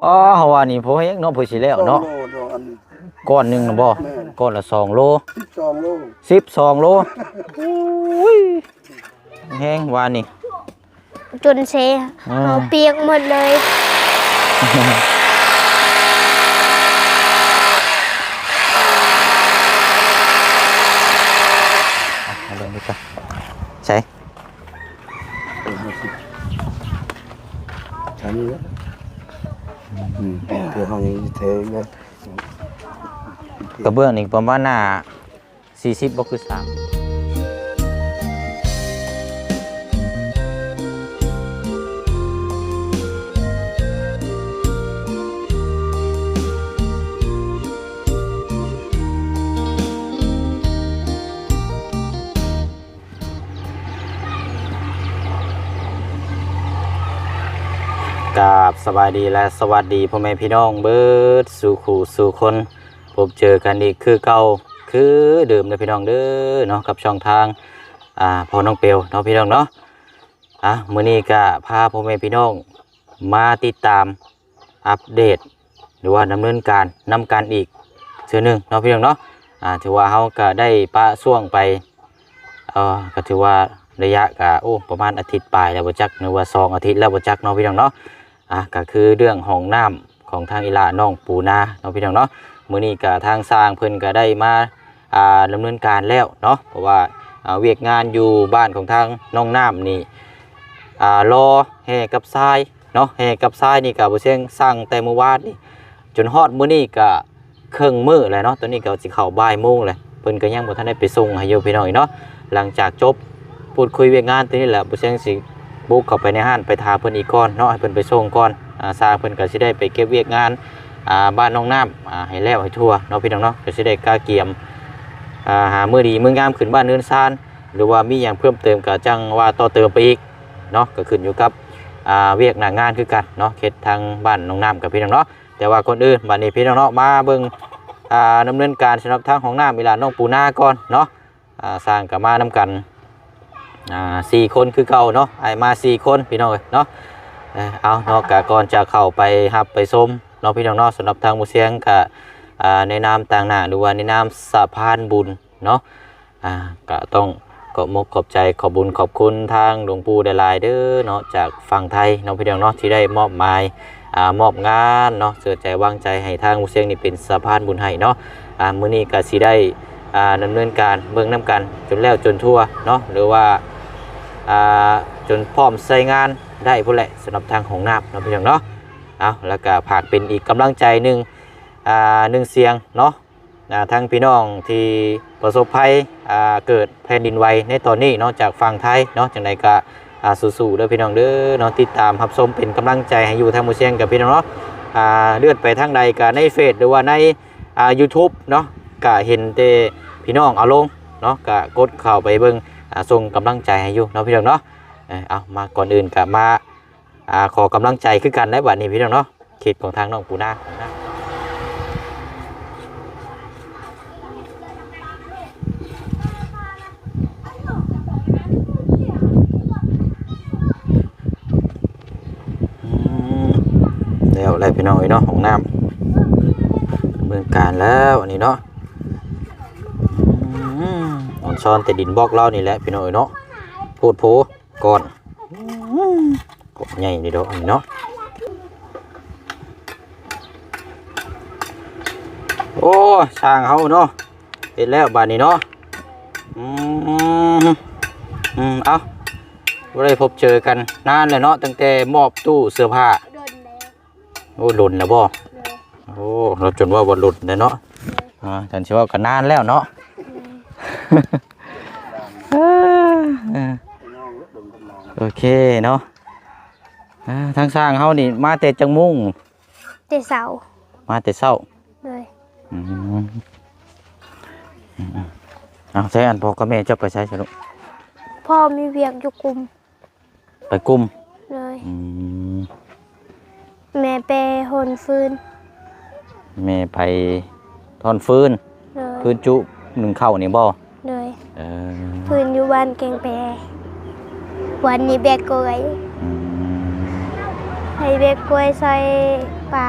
ອໍ ເຮົາວ່ານີ້ພໍແຮງເນາະ ເພື່ອຊິແລ້ວເນາະ ສອງໂລດອກ ອັນນີ້ ກ້ອນໜຶ່ງນະບໍ່ ແມ່ນ ກ້ອນລະສອງໂລ ສິບສອງໂລ ສິບສອງໂລ ໂອ້ຍ ແຮງວ່ານີ້ ຈົນເຊ ອືມ ເຮົາປຽກໝົດເລີຍ ເອົາເບິ່ງດູກະ ໃສ ອັນນີ້ແຫຼະ ອືມ ເພື່ອເຮົາຍັງເທເລີຍ ກະເບື້ອງນີ້ປະມານໜ້າ ສີ່ສິບບໍ່ຄືສາມ ກາບສະບາຍດີ ແລະ ສະຫວັດດີພໍ່ແມ່ພີ່ນ້ອງເບິດສູ່ຄູ່ສູ່ຄົນ. ພົບເຈີກັນອີກຄືເກົ່າຄືເດີມເດີພີ່ນ້ອງເດີເນາະ ກັບຊ່ອງທາງ ອ່າ ພໍ່ນ້ອງເປວເນາະພີ່ນ້ອງເນາະ. ອ່າ ມື້ນີ້ກະພາພໍ່ແມ່ພີ່ນ້ອງມາຕິດຕາມອັບເດດ ຫຼືວ່າດຳເນີນການນຳກັນອີກເທື່ອໜຶ່ງເນາະພີ່ນ້ອງເນາະ. ອ່າ ຖືວ່າເຮົາກະໄດ້ປະຊ່ວງໄປ ເອີ ກໍຖືວ່າໄລຍະກະ ໂອ້ ປະມານອາທິດປາຍແລ້ວບໍ່ຈັກ ຫຼືວ່າສອງອາທິດແລ້ວບໍ່ຈັກເນາະພີ່ນ້ອງເນາະ. ອ່າ ກໍຄືເລື່ອງຫ້ອງນ້ຳຂອງທາງອີ່ຫຼ້ານ້ອງປູນາເນາະພີ່ນ້ອງເນາະ. ມື້ນີ້ກະທາງຊ່າງເພິ່ນກະໄດ້ມາ ອ່າ ດຳເນີນການແລ້ວເນາະ ເພາະວ່າ ອ່າ ວຽກງານຢູ່ບ້ານຂອງທາງນ້ອງນ້ຳນີ້ ອ່າ ລໍແຮ່ກັບຊາຍເນາະ. ແຮ່ກັບຊາຍນີ້ກະບໍ່ເຊີງສັ່ງແຕ່ມື້ວານນີ້ ຈົນຮອດມື້ນີ້ກະ ເຄິ່ງມື້ແລ້ວເນາະ ຕອນນີ້ກໍຊິເຂົ້າບ່າຍໂມງແລ້ວ ເພິ່ນກໍຍັງບໍ່ທັນໄດ້ໄປສົ່ງໃຫ້ຢູ່ພີ່ນ້ອງເນາະ. ຫຼັງຈາກຈົບພູດຄຸຍວຽກງານຕົວນີ້ແຫຼະ ບໍ່ເຊີງຊິບຸກເຂົ້າໄປໃນຮ້ານ ໄປຖ້າເພິ່ນອີກກ່ອນເນາະ ໃຫ້ເພິ່ນໄປສົ່ງກ່ອນ. ອ່າ ຊ່າງເພິ່ນກໍຊິໄດ້ໄປເກັບວຽກງານ ອ່າ ບ້ານນ້ອງນ້ຳ ອ່າ ໃຫ້ແລ້ວໃຫ້ທົ່ວເນາະພີ່ນ້ອງເນາະ. ກໍຊິໄດ້ກະກຽມ ອ່າ ຫາມື້ດີມື້ງາມຂຶ້ນບ້ານເຮືອນຊານ ຫຼືວ່າມີຫຍັງເພີ່ມເຕີມກໍຈັ່ງວ່າຕໍ່ເຕີມໄປອີກເນາະ ກໍຂຶ້ນຢູ່ກັບ ອ່າ ວຽກໜ້າງານຄືກັນເນາະ ເຂດທາງບ້ານນ້ອງນ້ຳກັບພີ່ນ້ອງເນາະ. ແຕ່ວ່າກ່ອນອື່ນ ບັດນີ້ພີ່ນ້ອງເນາະ ມາເບິ່ງ ອ່າ ດຳເນີນການສຳລັບທາງຫ້ອງນ້ຳອີ່ຫຼ້ານ້ອງປູນາກ່ອນເນາະ. ອ່າ ຊ່າງກໍມານຳກັນ ອ່າ ສີ່ຄົນຄືເກົ່າເນາະ ອ້າຍມາສີ່ຄົນພີ່ນ້ອງເອີຍເນາະ. ເອີ ເອົາເນາະ ກະກ່ອນຈະເຂົ້າໄປຮັບໄປຊົມເນາະ ພີ່ນ້ອງເນາະ ສຳລັບທາງໝູ່ຊຽງກະ ອ່າ ໃນນາມຕ່າງໜ້າ ຫຼືວ່າໃນນາມສະພານບຸນເນາະ ອ່າ ກະຕ້ອງຂອບມົກຂອບໃຈ ຂອບບຸນຂອບຄຸນທາງຫຼວງປູ່ຫຼາຍໆເດີເນາະ ຈາກຝັ່ງໄທເນາະ ພີ່ນ້ອງເນາະ ທີ່ໄດ້ມອບໝາຍ ອ່າ ມອບງານເນາະ ເຊື່ອໃຈວາງໃຈໃຫ້ທາງໝູ່ຊຽງນີ້ເປັນສະພານບຸນໃຫ້ເນາະ. ອ່າ ມື້ນີ້ກະຊິໄດ້ ອ່າ ດຳເນີນການເບິ່ງນຳກັນຈົນແລ້ວຈົນທົ່ວເນາະ ຫຼືວ່າ ອ່າ ຈົນພ້ອມໃຊ້ງານໄດ້ພຸ້ນແຫຼະ ສຳລັບທາງຫ້ອງນ້ຳເນາະ ພີ່ນ້ອງເນາະ. ເອົາ ແລ້ວກະຝາກເປັນອີກກຳລັງໃຈໜຶ່ງ ອ່າ ໜຶ່ງສຽງເນາະ ອ່າ ທັງພີ່ນ້ອງທີ່ປະສົບໄພ ອ່າ ເກີດແຜ່ນດິນໄຫວໃນຕອນນີ້ເນາະ ຈາກຝັ່ງໄທເນາະ ຈັ່ງໃດກະ ອ່າ ສູ້ໆເດີພີ່ນ້ອງເດີເນາະ ຕິດຕາມຮັບຊົມເປັນກຳລັງໃຈໃຫ້ຢູ່ທາງໝູ່ຊຽງກັບພີ່ນ້ອງເນາະ. ອ່າ ເລື່ອນໄປທາງໃດກະໃນເຟສ ຫຼືວ່າໃນ ອ່າ ຢູທູບເນາະ ກະເຫັນແຕ່ພີ່ນ້ອງເອົາລົງເນາະ ກະກົດເຂົ້າໄປເບິ່ງ ອ່າ ສົ່ງກຳລັງໃຈໃຫ້ຢູ່ເນາະ ພີ່ນ້ອງເນາະ. ເອີ ເອົາ ມາ ກ່ອນອື່ນກະມາ ອ່າ ຂໍກຳລັງໃຈຄືກັນໃນບັດນີ້ພີ່ນ້ອງເນາະ ເຂດຂອງທາງນ້ອງປູນາ ອືມ ແລ້ວແຫຼະພີ່ນ້ອງເອີຍເນາະ ຫ້ອງນ້ຳ ດຳເນີນການແລ້ວອັນນີ້ເນາະ. ອືມ ອອນຊອນແຕ່ດິນບລັອກລາວນີ້ແຫຼະພີ່ນ້ອງເອີຍເນາະ ໂພດໂພ ກ້ອນ ກ້ອນໃຫຍ່ນີ້ດອກ ອັນນີ້ເນາະ. ໂອ້ ຊ່າງເຮົາເນາະ ເຮັດແລ້ວບາດນີ້ເນາະ. ອືມ ອືມ ເອົ້າ ບໍ່ໄດ້ພົບເຈີກັນນານແລ້ວເນາະ ຕັ້ງແຕ່ມອບຕູ້ເສື້ອຜ້າ. ໂອ້ ດົນແລ້ວບໍ່? ໂອ້ ລາວຈົນເວົ້າວ່າດົນແລ້ວເນາະ. ອ່າ ຄັນຊິເວົ້າກໍນານແລ້ວເນາະ. ໂອເຄເນາະ. ອ່າ ທາງຊ່າງເຮົານີ້ມາແຕ່ຈັກໂມງ? ແຕ່ເຊົ້າ. ມາແຕ່ເຊົ້າ. ໂດຍ. ອືມ ເອົາ ໃສ ອັນພໍ່ກັບແມ່ເຈົ້າໄປໃສຊະລູກ? ພໍ່ມີວຽກຢູ່ກຸມ. ໄປກຸມ. ໂດຍ. ອືມ ແມ່ໄປໂຮນຟືນ. ແມ່ໄປໂຮນຟືນ. ໂດຍ. ຟືນຈຸໜຶ້ງເຂົ້ານີ້ບໍ່? ໂດຍ. ເອີ ຟືນຢູ່ບ້ານແກງແປ ວັນນີ້ແບກກ້ວຍ. ອືມ ໃຫ້ແບກກ້ວຍຊ່ອຍປ້າ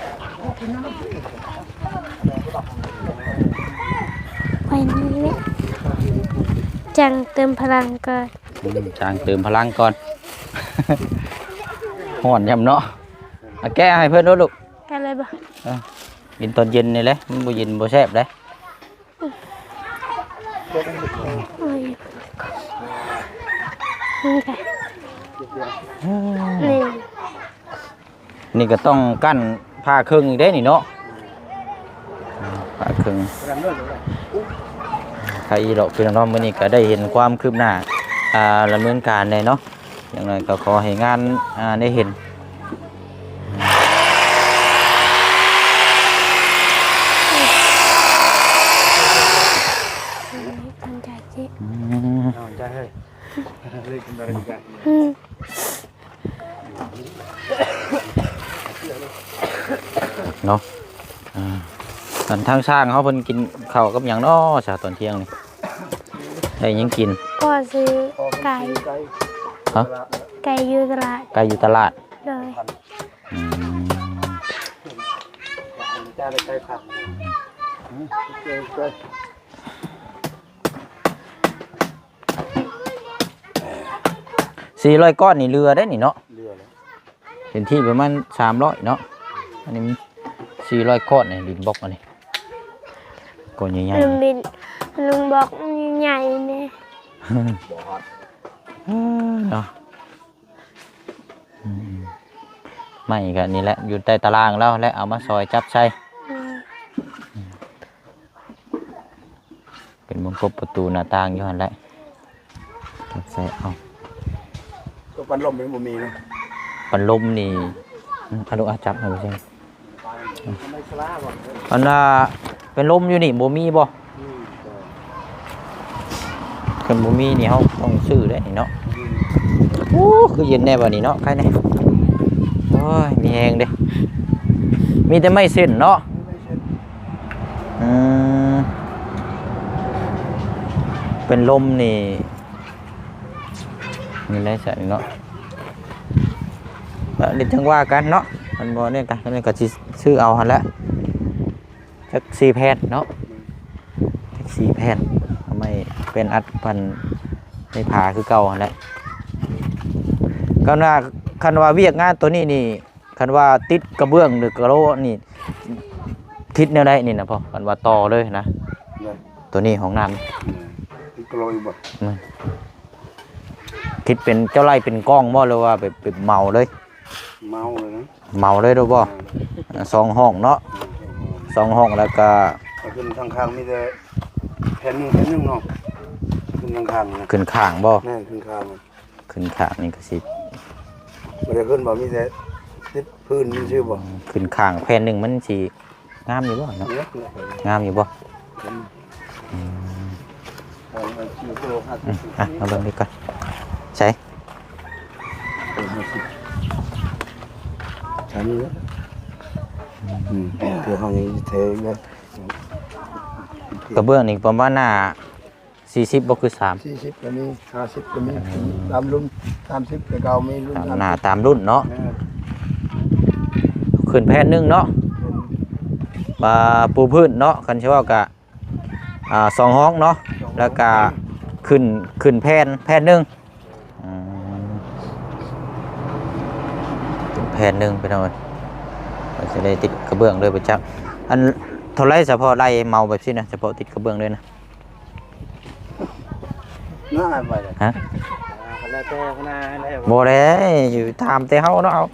ໄວ້ນີ້ແຫຼະ ຈັ່ງເຕີມພະລັງກ່ອນ. ອືມ ຈັ່ງເຕີມພະລັງກ່ອນ. ຮ້ອນຍາມເນາະ. ອາ ແກະໃຫ້ເພິ່ນໂລດລູກ. ແກະເລີຍບໍ່? ເອີ ກິນຕອນເຢັນນີ້ແຫຼະ ມັນບໍ່ເຢັນບໍ່ແຊບເດ້. ໂອ້ຍ ນີ້ກະ ນີ້ ນີ້ກໍຕ້ອງກັ້ນຜ້າເຄິ່ງອີກເດ້ນີ້ເນາະ ຜ້າເຄິ່ງ. ໃຄອີ່ດອກ ພີ່ນ້ອງເນາະ ມື້ນີ້ກໍໄດ້ເຫັນຄວາມຄືບໜ້າ ອ່າ ດຳເນີນການແດ່ເນາະ. ຢ່າງໜ້ອຍກໍຂໍໃຫ້ງານ ອ່າ ໄດ້ເຫັນ. ອືມ ເນາະ ອ່າ ອັນທາງຊ່າງເຮົາເພິ່ນກິນເຂົ້າກັບຫຍັງເນາະ ຊະ ຕອນທ່ຽງນີ້ ໄດ້ຫຍັງກິນ? ກໍຊື້ໄກ່. ຮະ? ໄກ່ຢູ່ຕະຫຼາດ. ໄກ່ຢູ່ຕະຫຼາດ. ໂດຍ. ອືມ ສີ່ຮ້ອຍກ້ອນນີ້ເຫຼືອໄດ໋ນີ້ເນາະ. ເຫຼືອແລ້ວ ເປັນທີ່ປະມານສາມຮ້ອຍເນາະ. ອັນນີ້ມັນສີ່ຮ້ອຍກ້ອນນີ້ ດິນບລັອກອັນນີ້ ກ້ອນໃຫຍ່ໆ ລຸງດິນ ລຸງບລັອກໃຫຍ່ໆ ນີ້ ບໍ່ຮອດ ເອີ ເນາະ. ອືມ ໄມ້ກໍນີ້ແຫຼະ ຢູ່ໃຕ້ຕາລ່າງລາວແຫຼະ ເອົາມາຊອຍຈັບໃສ່. ອືມ ເປັນວົງກົບປະຕູໜ້າຕ່າງຢູ່ຫັ້ນແຫຼະ ຈັບໃສ່ເອົາ. ກໍປັດລົມມັນບໍ່ມີເນາະ ປັດລົມນີ້. ອືມ ອາ ລູກ ອາ ຈັບໃຫ້ເບິ່ງ. ອັນນ່າ ເປັນລົມຢູ່ນີ້ບໍ່ມີບໍ່? ອືມ ຄັນບໍ່ມີນີ້ເຮົາຕ້ອງຊື້ໄດ໋ນີ້ເນາະ. ອືມ ໂອ້ ຄືເຢັນແດ່ບັດນີ້ເນາະ ໄຄແດ່. ໂອ້ຍ ມີແຮງເດ້ ມີແຕ່ໄມ້ເສັ້ນເນາະ. ມີໄມ້ເສັ້ນ. ອືມ ເປັນລົມນີ້ ນີ້ໄດ້ຊັ້ນເນາະ ແລ້ວຈັ່ງວ່າກັນເນາະ. ມັນບໍ່ນີ້ກະ ນີ້ກະຊິຊື້ເອົາຫັ້ນແຫຼະ ຈັກສີ່ແຜ່ນເນາະ ຈັກສີ່ແຜ່ນ ເອົາໄມ້ແປ້ນອັດພັນໃນຝາຄືເກົ່າຫັ້ນແຫຼະ. ຄັນວ່າ ຄັນວ່າວຽກງານໂຕນີ້ນີ້ ຄັນວ່າຕິດກະເບື້ອງ ຫຼື ກະໂລນີ້ ຄິດແນວໃດນີ້ນະພໍ່? ຄັນວ່າຕໍ່ເລີຍນະ ໂຕນີ້ຫ້ອງນ້ຳ ຕິດກະໂລອີກບໍ່? ແມ່ນ ຄິດເປັນ ເຈົ້າໄລ່ເປັນກ້ອງບໍ່ ຫຼືວ່າແບບ ແບບເໝົາເລີຍ? ເໝົາເລີຍນະ ເໝົາເລີຍເດີບໍ່? ແມ່ນ ສອງຫ້ອງເນາະ ສອງຫ້ອງ ສອງຫ້ອງ ແລ້ວກະ ກໍຂຶ້ນທາງຂ້າງມີແຕ່ແຜ່ນໜຶ່ງ ແຜ່ນໜຶ່ງເນາະ ຂຶ້ນທາງຂ້າງນະ ຂຶ້ນຂ້າງບໍ່? ແມ່ນ ຂຶ້ນຂ້າງ ຂຶ້ນຂ້າງນີ້ກໍຊິ ບໍ່ໄດ້ຂຶ້ນບໍ່ ມີແຕ່ຕິດພື້ນຊື່ໆບໍ່? ອືມ ຂຶ້ນຂ້າງແຜ່ນໜຶ່ງມັນຊິງາມຢູ່ບໍ່ເນາະ? ງາມຢູ່ບໍ່? ອືມ ອືມ ອ່ະ ມາເບິ່ງດີກວ່າ ໃສ ໃສນີ້ ອືມ ເພື່ອເຮົາຍັງເທເລີຍ ກະເບື້ອງນີ້ປະມານໜ້າ ສີ່ສິບບໍ່ ຄືສາມ ສີ່ສິບກໍມີ ຫ້າສິບກໍມີ ອືມ ຕາມລຸ້ນ ສາມສິບກໍເກົ່າ ມີລຸ້ນ ຕາມໜ້າ ສາມສິບ ຕາມລຸ້ນເນາະ ແມ່ນ ຂຶ້ນແຜ່ນໜຶ່ງເນາະ ແມ່ນ ອ່າ ປູພື້ນເນາະ ຄັນຊິເວົ້າກະ ອ່າ ສອງຫ້ອງເນາະ ສອງຫ້ອງ ແລ້ວກະຂຶ້ນ ຂຶ້ນແຜ່ນ ແຜ່ນໜຶ່ງ ອືມ ແຜ່ນໜຶ່ງ ພີ່ນ້ອງເອີຍ ກໍຊິໄດ້ຕິດກະເບື້ອງເລີຍໄປຈັກ ອັນເທົ່າໃດສະເພາະໄລ່ເໝົາແບບຊີ້ນະ ສະເພາະຕິດກະເບື້ອງເລີຍນະ? ໜ້າໄປ ຮະ? ອ່າ ກໍແລ້ວແຕ່ຄະນະແລ້ວ ບໍ່ແລ້ວ ຢູ່ຕາມແຕ່ເຮົາເນາະ ເອົາ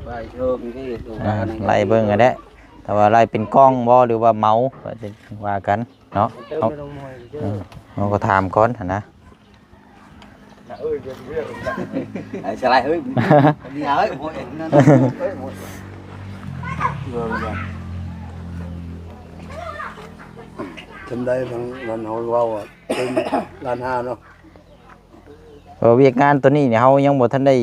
ໄປໂຊມທີ່ ອ່າ ໄລ່ເບິ່ງກໍໄດ້ ແຕ່ວ່າໄລ່ເປັນກ້ອງບໍ່ ຫຼືວ່າເໝົາ ກໍຊິວ່າກັນເນາະ ເອີ ເຮົາກໍຖາມກ່ອນຫັ້ນນະ. ເອີຍ ເອີຍ ເອີຍ ໄອ້ສະໄລເອີຍ ນີ້ເອີຍ ໂອ້ຍ ນັ້ນເອີຍ ໂອ້ຍ ຈຳໄດ້ທາງນັ້ນເຮົາເວົ້າ ເປັນລ້ານຫ້າເນາະ ເອີ ວຽກງານໂຕນີ້ນີ້ເຮົາຍັງບໍ່ທັນໄດ້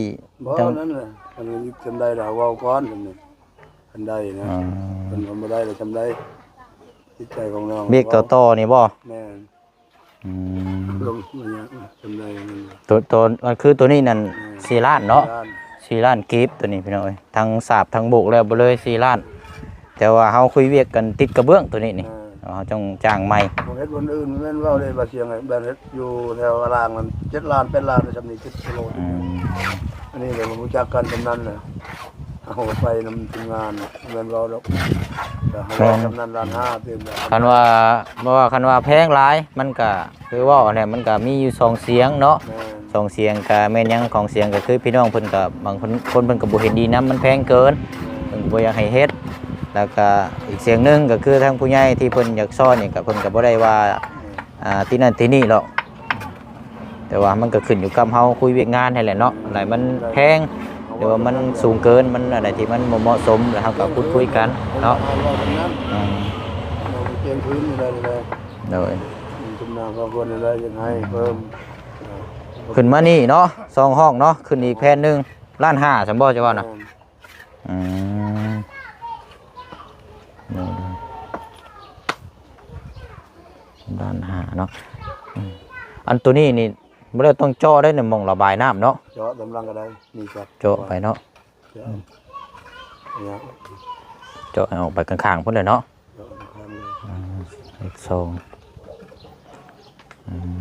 ບໍ່ ນັ້ນແຫຼະ ອັນນີ້ຈຳໄດ້ລະເວົ້າກ່ອນ ອັນນີ້ ຄັນໄດ້ນະ ອືມ ຄັນບໍ່ໄດ້ລະຈຳໄດ້ ຈິດໃຈຂອງນ້ອງ ວຽກຕໍ່ໆນີ້ບໍ່? ແມ່ນ ອືມ ລົງໄລຍະ ຈຳໄດ້ນັ້ນ ໂຕ ໂຕ ຄືໂຕນີ້ນັ້ນ ແມ່ນ ສີ່ລ້ານເນາະ ສີ່ລ້ານ ສີ່ ສີ່ລ້ານກີບໂຕນີ້ພີ່ນ້ອງເອີຍ ທັງສາບທັງໂບກແລ້ວເບິດເລີຍສີ່ລ້ານ ແຕ່ວ່າເຮົາຄຸຍວຽກກັນຕິດກະເບື້ອງໂຕນີ້ນີ້ ອ່າ ເຮົາຕ້ອງຈ້າງໃໝ່ ເຮັດບ່ອນອື່ນແມ່ນເວົ້າໄດ້ວ່າສຽງ ແມ່ນເຮັດຢູ່ແຖວລາງນັ້ນເຈັດລ້ານແປດລ້ານ ຊ່ຳນີ້ເຈັດກິໂລ ອືມ ອັນນີ້ກໍບໍ່ຮູ້ຈັກກັນຊ່ຳນັ້ນແຫຼະ ເຮົາໄປນຳທີມງານແມ່ນເວົ້າດອກ ແຕ່ເຮົາເວົ້າຊ່ຳນັ້ນລ້ານຫ້າຕື່ມ ຄັນວ່າ ບໍ່ວ່າຄັນວ່າແພງຫຼາຍມັນກະ ຄືເວົ້າຫັ້ນແຫຼະ ມັນກະມີຢູ່ສອງສຽງເນາະ ແມ່ນ ສອງສຽງກະແມ່ນຫຍັງ ຂອງສຽງກະຄືພີ່ນ້ອງເພິ່ນກະ ບາງຄົນ ຄົນເພິ່ນກະບໍ່ເຫັນດີນຳ ມັນແພງເກີນ ແມ່ນ ເພິ່ນກະບໍ່ຢາກໃຫ້ເຮັດ ແລ້ວກະອີກສຽງໜຶ່ງກະຄືທາງຜູ້ໃຫຍ່ທີ່ເພິ່ນຢາກຊ່ອຍນີ້ກະ ເພິ່ນກະບໍ່ໄດ້ວ່າ ອ່າ ທີ່ນັ້ນທີ່ນີ້ດອກ ແຕ່ວ່າມັນກະຂຶ້ນຢູ່ກັບເຮົາຄຸຍວຽກງານຫັ້ນແຫຼະເນາະ ອັນໃດມັນແພງ ຫຼືວ່າມັນສູງເກີນ ມັນອັນໃດທີ່ມັນບໍ່ເໝາະສົມ ແລ້ວເຮົາກະພູດຄຸຍກັນເນາະ ອືມ ໂດຍ ຂຶ້ນມານີ້ເນາະ ສອງຫ້ອງເນາະ ຂຶ້ນອີກແຜ່ນໜຶ່ງ ລ້ານຫ້າຊັ້ນບໍ່ ຈະວ່ານະ ອືມ ໂດຍ ໂດຍ ລ້ານຫ້າເນາະ ອືມ ອັນໂຕນີ້ນີ້ບໍ່ໄດ້ ຕ້ອງເຈາະໄດ້ໃນໝ່ອງລະບາຍນ້ຳເນາະ ເຈາະຕາມຫຼັງກໍໄດ້ ນີ້ເຈາະ ເຈາະໄປເນາະ ເຈາະ ເຈາະໃຫ້ອອກໄປຂ້າງໆພຸ້ນແຫຼະເນາະ ເຈາະຂ້າງເລີຍ ອືມ ເລກສອງ ອືມ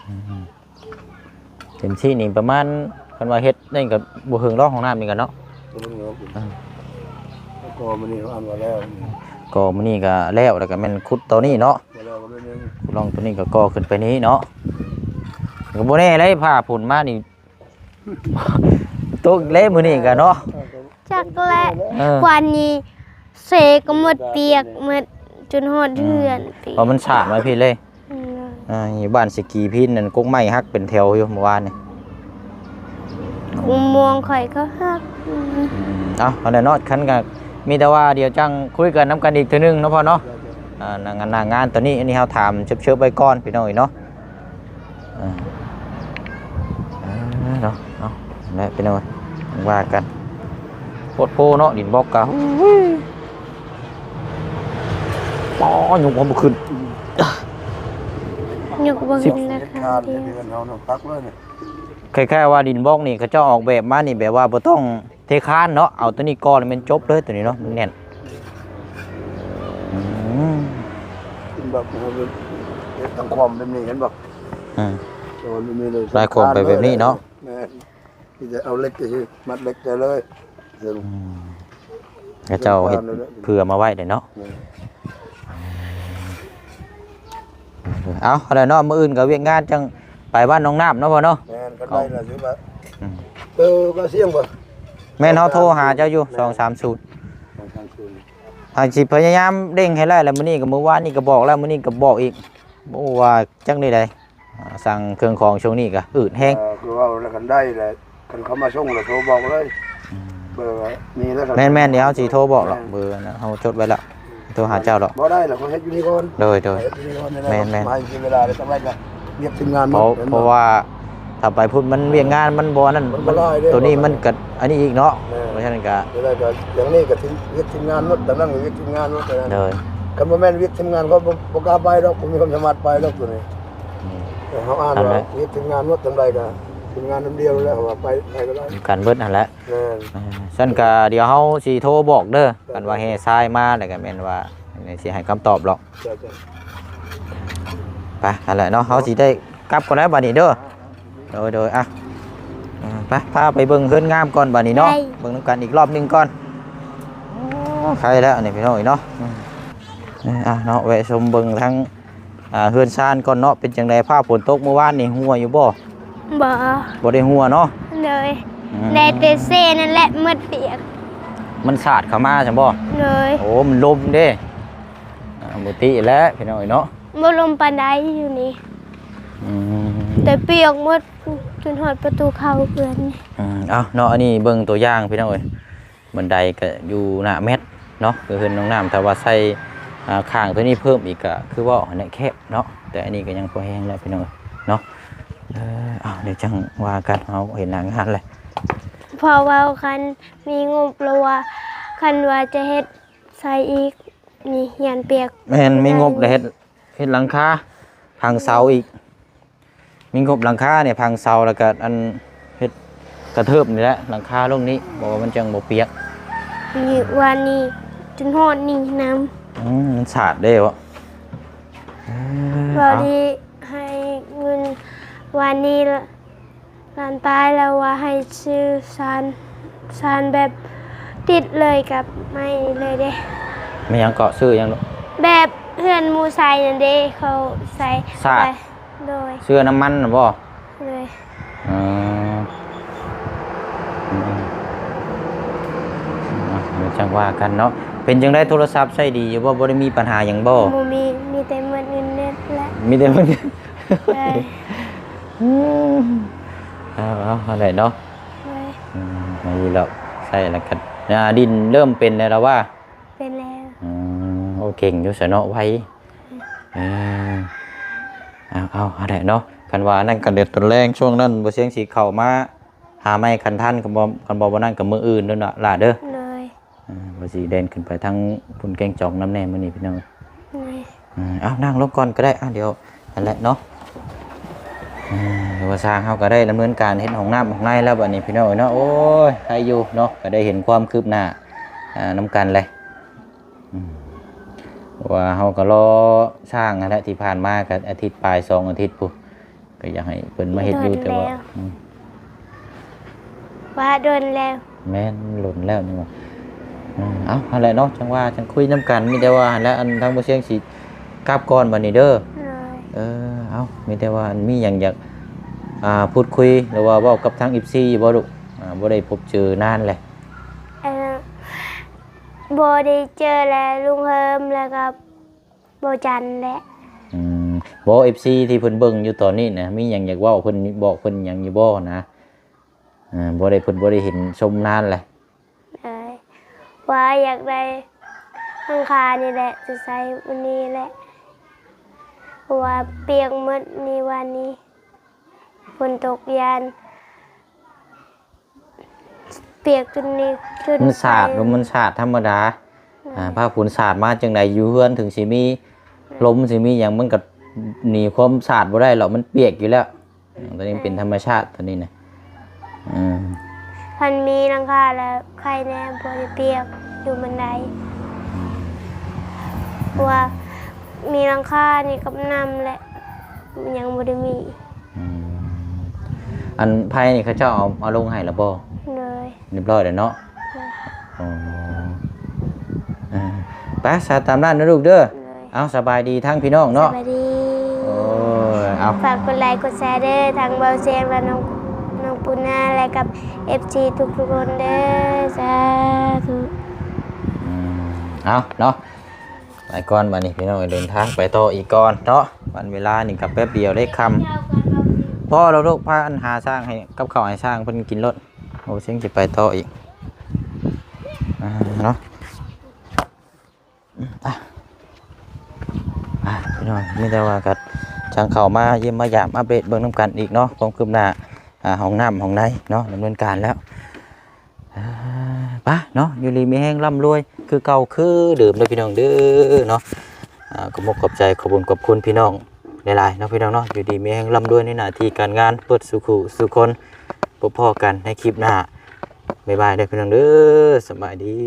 ອືມ ເຕັມທີ່ນີ້ປະມານ ຄັນວ່າເຮັດນີ້ກໍບໍ່ເຖິງດອກ ຫ້ອງນ້ຳນີ້ກໍເນາະ ບໍ່ເຖິງດອກ ອ່າ ກໍມື້ນີ້ເຮົາອັນວ່າແລ້ວ ກໍມື້ນີ້ກໍແລ້ວ ແລ້ວກໍແມ່ນຂຸດຕໍ່ນີ້ເນາະ ບໍ່ແລ້ວກໍໜ້ອຍໜຶ່ງ ຂຸດຮ່ອງຕົວນີ້ກໍກໍ່ຂຶ້ນໄປນີ້ເນາະ ກໍບໍ່ແນ່ເດ້ ຟ້າຝົນມານີ້ ຕົກແລ້ວມື້ນີ້ກໍເນາະ ຈັກແຫຼະ ເອີ ກວ່ານີ້ເສກໍໝົດປຽກໝົດຈົນຮອດເຮືອນ ອືມ ເພາະມັນສາດມາພີ້ເລີຍ ອືມ ອ່າ ຢູ່ບ້ານສະກີພີ້ນັ້ນ ກົກໄມ້ຫັກເປັນແຖວຢູ່ມື້ວານນີ້ ກົກມ່ວງຂ້ອຍກໍຫັກ ອືມ ເອົາ ເອົາແຫຼະເນາະ ຄັນກໍມີແຕ່ວ່າດຽວຈັ່ງຄຸຍກັນນຳກັນອີກເທື່ອໜຶ່ງເນາະພໍ່ເນາະ ອ່າ ໜ້າງານ ໜ້າງານຕອນນີ້ ອັນນີ້ເຮົາຖາມເຊີບໆໄວ້ກ່ອນພີ່ນ້ອງເອີຍເນາະ ອ່າ ເນາະ ເອົາແຫຼະພີ່ນ້ອງ ວ່າກັນ ໂພດໂພເນາະ ດິນບລັອກກະ ໂອ້ຍ ປໍ ຍົກບໍ່ຂຶ້ນ ຍົກບໍ່ຂຶ້ນນະຄະ ເຮືອນເຮົານະ ຄັກເລີຍ ຄ້າຍໆວ່າດິນບລັອກນີ້ ເຂົາເຈົ້າອອກແບບມານີ້ ແບບວ່າບໍ່ຕ້ອງເທຄານເນາະ ເອົາໂຕນີ້ກ່ອນແມ່ນຈົບເລີຍ ໂຕນີ້ເນາະ ມັນແໜ້ນ ອືມ ເຫັນບໍ່ ເຮັດທາງຄອມແບບນີ້ ເຫັນບໍ່ ອືມ ແຕ່ວ່າມັນມີເລີຍ ລາຍຄອມໄປແບບນີ້ເນາະ ແມ່ນ ມີແຕ່ເອົາເຫຼັກຊື່ໆ ມັດເຫຼັກໄດ້ເລີຍ ອືມ ເຂົາເຈົ້າເຮັດເຜື່ອມາໄວ້ເດ້ເນາະ ແມ່ນ ເອົາ ຫັ້ນແຫຼະເນາະ ມື້ອື່ນກໍວຽກງານຈັ່ງໄປບ້ານໜອງນ້ຳເນາະພໍ່ເນາະ ແມ່ນ ຄັນໄດ້ລະ ອືມ ເອີ ວ່າສຽງບໍ່ ແມ່ນ ເຮົາໂທຫາເຈົ້າຢູ່ ສອງສາມສູນ ສອງສາມສູນ ຫາກຊິພະຍາຍາມເລັ່ງໃຫ້ໄດ້ແຫຼະ ມື້ນີ້ກໍ ມື້ວານນີ້ກໍບອກແລ້ວ ມື້ນີ້ກໍບອກອີກ ບໍ່ຮູ້ວ່າຈັກແນວໃດ ອ່າ ສັ່ງເຄື່ອງຂອງຊ່ວງນີ້ກໍອືດແຮງ ເອີ ຄືເວົ້າແລ້ວ ຄັນໄດ້ແລ້ວ ຄັນເຂົາມາສົ່ງແລ້ວໂທບອກເລີຍ ອືມ ເບີມີແລ້ວ ແມ່ນໆ ດຽວເຮົາຊິໂທບອກດອກ ແມ່ນ ເບີເຮົາຈົດໄວ້ແລ້ວ ໂທຫາເຈົ້າດອກ ບໍ່ໄດ້ແລ້ວ ເຂົາເຮັດຢູ່ນີ້ກ່ອນ ໂດຍໆ ເຮັດຢູ່ນີ້ກ່ອນ ແມ່ນໆ ໃຫ້ເວລາໄດ້ ເພາະວ່າຖ້າໄປພຸ້ນມັນວຽກງານມັນບໍ່ນັ້ນ ມັນບໍ່ຫຼາຍເດ້ ໂຕນີ້ມັນກໍອັນນີ້ອີກເນາະ ແມ່ນ ເພາະສະນັ້ນກໍ ເຮັດທີມງານໝົດ ຕາງນັ້ນວຽກທີມງານໝົດ ໂດຍ ຄັນບໍ່ແມ່ນວຽກທີມງານກໍບໍ່ ບໍ່ກ້າໄປດອກ ບໍ່ມີຄວາມສາມາດໄປດອກໂຕນີ້ ອືມ ແຕ່ເຮົາອ່ານວ່າ ອັນນັ້ນ ວຽກທີມງານໝົດ ທາງໃດກໍທີມງານນຳດຽວແລ້ວ ວ່າໄປໃຜກໍໄດ້ ນຳກັນເບິດຫັ້ນແຫຼະ ແມ່ນ ອ່າ ຊັ້ນກະດຽວເຮົາຊິໂທບອກເດີ ເຈົ້າ ຄັນວ່າແຫ່ຊາຍມາແລ້ວກະແມ່ນວ່າຊິໃຫ້ຄຳຕອບດອກ ເຈົ້າ ເຈົ້າ ໄປ ຫັ້ນແຫຼະເນາະ ເຮົາຊິໄດ້ກັບກ່ອນແລ້ວບາດນີ້ເດີ ໂດຍ ໂດຍ ອ່ະ ອ່າ ໄປ ພາໄປເບິ່ງເຮືອນງາມກ່ອນບາດນີ້ເນາະ ໄດ້ ເບິ່ງນຳກັນອີກລອບໜຶ່ງກ່ອນ ໂອ້ ໄຄແລ້ວນີ້ພີ່ນ້ອງເອີຍເນາະ ອືມ ອ່າ ເນາະ ແວະຊົມເບິ່ງທາງ ອ່າ ເຮືອນຊານກ່ອນເນາະ ເປັນຈັ່ງໃດ ຟ້າຝົນຕົກມື້ວານນີ້ຮົ່ວຢູ່ບໍ່? ບໍ່ ບໍ່ໄດ້ຮົ່ວເນາະ ໂດຍ ອືມ ໄດ້ແຕ່ເຊນັ້ນແຫຼະໝົດປຽກ ມັນສາດເຂົ້າມາຊັ້ນບໍ່? ໂດຍ ໂອ້ ມັນລົມເດ້ ອ່າ ບໍ່ຕິແຫຼະພີ່ນ້ອງເອີຍເນາະ ບໍ່ລົມປານໃດຢູ່ນີ້ ອືມ ແຕ່ປຽກໝົດຈົນຮອດປະຕູເຂົ້າເຮືອນ ອືມ ເອົາເນາະ ອັນນີ້ເບິ່ງຕົວຢ່າງພີ່ນ້ອງເອີຍ ບັນໄດກໍຢູ່ໜ້າແມັດເນາະ ຄືເຮືອນນ້ອງນ້ຳ ຖ້າວ່າໃສ່ ອ່າ ຂ້າງຕົວນີ້ເພີ່ມອີກກໍຄືເວົ້າຫັ້ນແຫຼະ ແຄບເນາະ ແຕ່ອັນນີ້ກໍຍັງພໍແຮງແຫຼະພີ່ນ້ອງເນາະ ເອີ ເອົາ ດຽວຈັ່ງວ່າກັນ ເຮົາເຫັນໜ້າງານແຫຼະ ເພາະວ່າຄັນມີງົບ ຫຼືວ່າຄັນວ່າຈະເຮັດໃສ່ອີກ ນີ້ ຢ້ານປຽກ ແມ່ນ ມີງົບແລ້ວເຮັດ ເຮັດຫຼັງຄາ ທາງເສົາອີກ ມີງົບຫຼັງຄານີ້ ພັງເສົາ ແລ້ວກໍອັນເຮັດກະເທີບນີ້ແຫຼະ ຫຼັງຄາລົງນີ້ ເພາະວ່າມັນຈັ່ງບໍ່ປຽກ. ນີ້ ວານນີ້ຈົນຮອດນີ້ນຳ. ອືມ ມັນສາດເດ້ເບາະ. ເອີ ເວົ້າດີ ເອົາ ໃຫ້ເງິນ ວານນີ້ ລ້ານປາຍ ແລ້ວວ່າໃຫ້ຊື້ຊານ ຊານແບບຕິດເລີຍກັບໄມ້ນີ້ເລີຍເດ້. ແມ່ນຫຍັງເກາະ? ຊື້ຫຍັງລູກ? ແບບເຮືອນໝູ່ໃສ່ນັ້ນເດ້ ເຂົາໃສ່ ສາດ ໂດຍ ເຊື້ອນ້ຳມັນນະບໍ່? ໂດຍ ເອີ ອືມໆ ເອົາ ດຽວຈັ່ງວ່າກັນເນາະ. ເປັນຈັ່ງໃດ ໂທລະສັບໃຊ້ດີຢູ່ບໍ່? ບໍ່ໄດ້ມີປັນຫາຫຍັງບໍ່? ບໍ່ມີ ມີແຕ່ໝົດເງິນເນັດແຫຼະ. ມີແຕ່ໝົດເງິນ ໂດຍ ອືມ ເອົາໆ ເອົາໄດ້ເນາະ. ໂດຍ ອືມ ດີແລ້ວ ໃຊ້ແລ້ວກໍ ອ່າ ດິນເລີ່ມເປັນແລ້ວລະວ່າ? ເປັນແລ້ວ. ອືມ ໂອ້ ເກັ່ງຢູ່ຊະເນາະ ໄວ. ເອີ ເອົາໆ ຫັ້ນແຫຼະເນາະ. ຄັນວ່າອັນນັ້ນກໍເດີດຕອນແລງ ຊ່ວງນັ້ນບໍ່ສຽງຊິເຂົ້າມາຫາໃໝ່ຄັນທັນ ຄັນບໍ່ ຄັນບໍ່ ບໍ່ນັ້ນກໍມື້ອື່ນເດີຫຼ້າເດີ. ໂດຍ ເອີ ວ່າຊິແລ່ນຂຶ້ນໄປທາງພຸ້ນແກ້ງຈອງນຳແດ່ມື້ນີ້ພີ່ນ້ອງ. ໂດຍ ເອີ ເອົາ ນັ່ງລົງກ່ອນກໍໄດ້ ອ່ະ ດຽວ ຫັ້ນແຫຼະເນາະ. ເອີ ວ່າຊ່າງເຮົາກໍໄດ້ດຳເນີນການເຮັດຫ້ອງນ້ຳຫ້ອງໃນແລ້ວບັດນີ້ພີ່ນ້ອງເອີຍເນາະ. ໂອ້ຍ ໄດ້ຢູ່ເນາະ ກໍໄດ້ເຫັນຄວາມຄືບໜ້າ ອ່າ ນຳກັນແຫຼະ. ອືມ ວ່າເຮົາກໍລໍຊ່າງຫັ້ນແຫຼະ ທີ່ຜ່ານມາກໍອາທິດປາຍ ສອງອາທິດພຸ້ນ ກໍຢາກໃຫ້ເພິ່ນມາເຮັດຢູ່ ແຕ່ວ່າ ອືມ ວ່າດົນແລ້ວ. ແມ່ນ ດົນແລ້ວນີ້ວ່າ. ອືມ ເອົາ ຫັ້ນແຫຼະເນາະ ຈັ່ງວ່າຈັ່ງຄຸຍນຳກັນ. ມີແຕ່ວ່າຫັ້ນແຫຼະ ອັນ ທາງບໍ່ສຽງຊິກັບກ່ອນບັດນີ້ເດີ. ໂດຍ ເອີ ເອົາ ມີແຕ່ວ່າອັນ ມີຫຍັງຢາກ ອ່າ ພູດຄຸຍ ຫຼືວ່າເວົ້າກັບທາງ ເອັຟຊີ ຢູ່ບໍ່ລູກ? ອ່າ ບໍ່ໄດ້ພົບເຈີນານແຫຼະ. ເອີ ບໍ່ໄດ້ເຈີແລ້ວລຸງເຮີມ ແລ້ວກໍບໍ່ຈັນແຫຼະ. ອືມ ບໍ່ ເອັຟຊີ ທີ່ເພິ່ນເບິ່ງຢູ່ຕອນນີ້ນະ ມີຫຍັງຢາກເວົ້າເພິ່ນ ບອກເພິ່ນຫຍັງຢູ່ບໍ່ນະ? ເອີ ບໍ່ໄດ້ ເພິ່ນບໍ່ໄດ້ເຫັນຊົມນານແຫຼະ. ເອີ ວ່າຢາກໄດ້ຫຼັງຄານີ້ແຫຼະ ຈະໃຊ້ມື້ນີ້ແຫຼະ ເພາະວ່າປຽກໝົດນີ້ ວານນີ້ຝົນຕົກ ຢ້ານ ປຽກຈົນນີ້ ຈົນ ມັນສາດ ໄປ ມັນສາດທຳມະດາ. ໂດຍ ອ່າ ຟ້າຝົນສາດມາຈັ່ງໃດ ຢູ່ເຮືອນເຖິງຊິມີ ໂດຍ ລົມຊິມີຫຍັງ ມັນກໍໜີຄວາມສາດບໍ່ໄດ້ດອກ ມັນປຽກຢູ່ແລ້ວ. ອືມ ຕົວນີ້ເປັນ ໂດຍ ທຳມະຊາດ ຕົວນີ້ນະ. ອືມ ຄັນມີຫຼັງຄາແລ້ວໄຄແດ່ ບໍ່ໄດ້ປຽກຢູ່ບັນໄດ. ອືມ ເພາະວ່າມີຫຼັງຄານີ້ກັບນ້ຳແຫຼະ ຍັງບໍ່ໄດ້ມີ. ອືມ ອັນໄຟນີ້ເຂົາເຈົ້າເອົາ ເອົາລົງໃຫ້ແລ້ວບໍ່? ໂດຍ ຮຽບຮ້ອຍແລ້ວເນາະ. ໂດຍ ອໍ ເອີ ໄປ ສາ ຕາມນັ້ນນະລູກເດີ. ໂດຍ ເອົາ ສະບາຍດີທາງພີ່ນ້ອງເນາະ. ສະບາຍດີ. ໂອ້ຍ ເອົາ ຝາກກົດໄລກົດແຊເດີ ທາງເບົາຊຽງ ແລະ ນ້ອງ ນ້ອງປູນາ ແລະ ກັບ ເອັຟຊີ ທຸກໆຄົນເດີ. ສາທຸ. ອືມ ເອົາເນາະ ໄປກ່ອນບັດນີ້ພີ່ນ້ອງ ເດີນທາງໄປຕໍ່ອີກກ່ອນເນາະ. ວັນເວລານີ້ກໍແປັບດຽວໄດ້ຄ່ຳ. ພໍແລ້ວລູກ ພາອັນຫາຊ້າງໃຫ້ ກັບເຂົ້າໃຫ້ຊ້າງເພິ່ນກິນໂລດ. ໂອ້ ເສັງຊິໄປຕໍ່ອີກ ອ່າ ເນາະ. ອ່ະ ອ່ະ ພີ່ນ້ອງ ມີແຕ່ວ່າກໍຈັ່ງເຂົ້າມາຢ້ຽມມາຢາມອັບເດດເບິ່ງນຳກັນອີກເນາະ ຄວາມຄືບໜ້າ ອ່າ ຫ້ອງນ້ຳຫ້ອງໃນເນາະ ດຳເນີນການແລ້ວ. ອ່າ ໄປເນາະ ຢູ່ດີມີແຮງ ລ່ຳລວຍຄືເກົ່າຄືເດີມເດີພີ່ນ້ອງເດີເນາະ. ອ່າ ຂອບອົກຂອບໃຈ ຂອບບຸນຂອບຄຸນພີ່ນ້ອງຫຼາຍໆເນາະ ພີ່ນ້ອງເນາະ. ຢູ່ດີມີແຮງ ລ່ຳລວຍໃນໜ້າທີ່ການງານ ເບິດສູ່ຄູ່ສູ່ຄົນ. ພົບພໍ້ກັນໃນຄລິບໜ້າ. ບາຍບາຍເດີພີ່ນ້ອງເດີ. ສະບາຍດີ.